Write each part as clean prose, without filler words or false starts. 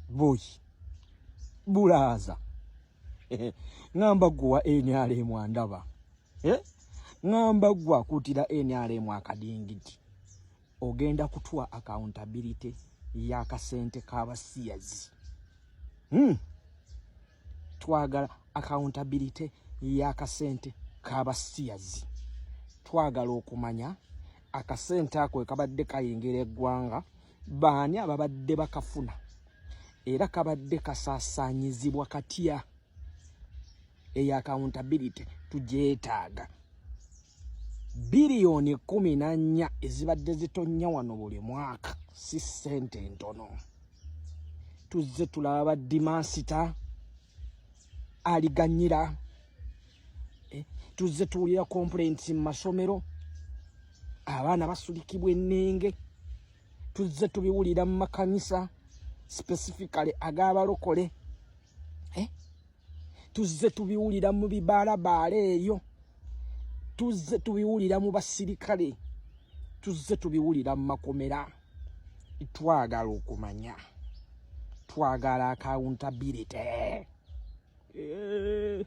Boy bulaaza, ŋŋamba ggwe wa NRM andaba, eh? Ŋŋamba ggwe akuutira NRM akadingidi, ogenda kutuwa accountability y'akasente k'abasiyazi. Twagala accountability y'akasente k'abasiyazi. Twagala okumanya akasente ako ekabadde kayingira eggwanga, baani ababadde bakafuna, era kabadde kasaasaanyizibwa katya. Eyo accountability tugyetaaga. Biliyoni 14 ezibadde zitonnya wano buli mwaka si ssente ntono. Tuzze tulaba badimansita aliganyira, eh, tuzze tuwulira complaints mu masomero, abaana basulikibwa ennenge. Tuzze tubiwulira mu makanisa, specifically ag'abalokole, eh? Tuzze tubiwulira mu bibaalabaala eyo, tuzze tubiwulira mu basirikale, tuzze tubiwulira mu makomera. Twagala okumanya, twagala accountability. Eh,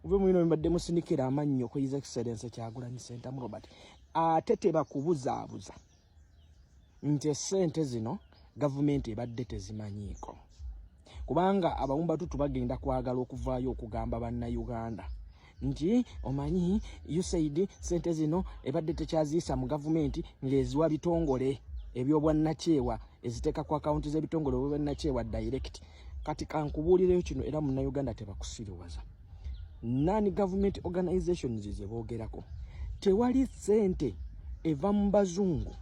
ove mwino mbadde musinikira amannyo ku His Excellence Kyagulanyi Ssentamu Robert. Ate tebakubuzaabuza nti essente zino gavumenti ebadde tezimanyiiko, kubanga abawumbatutu bagenda kwagala okuvaayo okugamba Bannayuganda nti omanyi USAID sente zino ebadde tekyaziisa mu gavumenti, ng'eziwa bitongole ebyobwannakyewa, eziteeka ku akawunti z'ebitongole obwannakyewa direct. Kati kankubuulireyo kino, era Munnayuganda tebakusiriwaza. Non government organizations ze boogerako, tewali ssente eva mu bazungu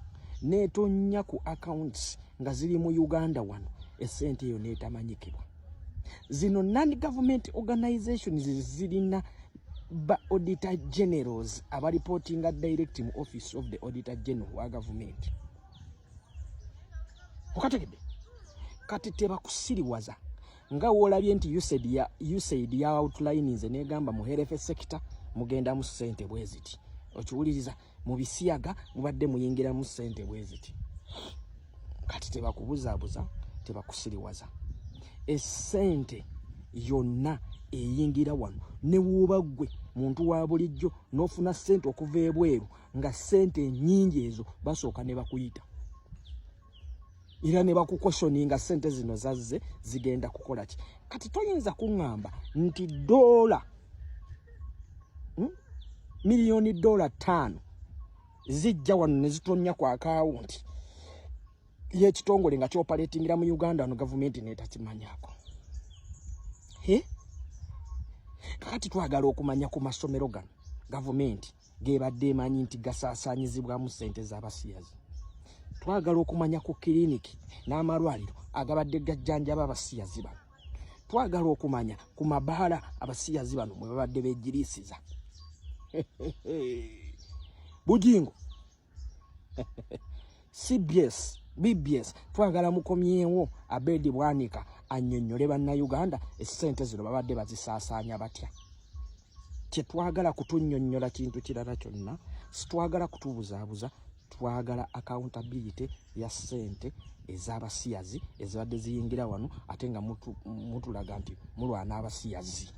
n'etonnya ku accounts nga ziri mu Uganda wano, essente eyo n'etamanyikibwa. Zino non government organizations zirina ba auditor generals abareportinga direct mu Office of the Auditor General wa gavumenti. Okategedde? Kati tebakusiriwaza. Nga woolabye nti USAID ya, USAID ya outlininze negamba mu health sector mugendamu ssente bwe ziti, okiwuliriza, mu bisiyaga mubadde muyingiramu ssente bwe ziti. Kati tebakubuzaabuza, tebakusiriwaza. Essente yonna eyingira wano, ne wooba ggwe muntu wa bulijjo n'ofuna ssente okuva ebweru, nga ssente ennyingi ezo, basooka ne bakuyita era ne bakuquestioninga, ssente zino zazze zigenda kukola ki? Kati toyinza kuŋŋamba nti doola, Miliyoni dola 5 zijja wano ne zitonnya ku akawunti y'ekitongole nga kyoperatingira mu Uganda wano, gavumenti netakimanyako. Kakati twagala okumanya ku masomero gano gavumenti gebadde emanyi nti gasaasaanyizibwamu ssente z'abasiyazi. Twagala okumanya ku kiriniki n'amalwaliro agabadde gajjanjaba abasiyazi bano. Twagala okumanya ku mabaala abasiyazi bano mwe babadde beegiriisiza. Bujingo, CBS, BBS, twagala mukomyewo Abedi Bwanika annyonnyole Bannayuganda essente zino babadde bazisaasaanya batya. Kyetwagala kutunnyonnyola kintu kirala kyonna, sitwagala kutubuzaabuza. Twagala accountability ya ssente ez'abasiyazi ezibadde ziyingira wano, ate nga mutulaga nti mulwana abasiyazi.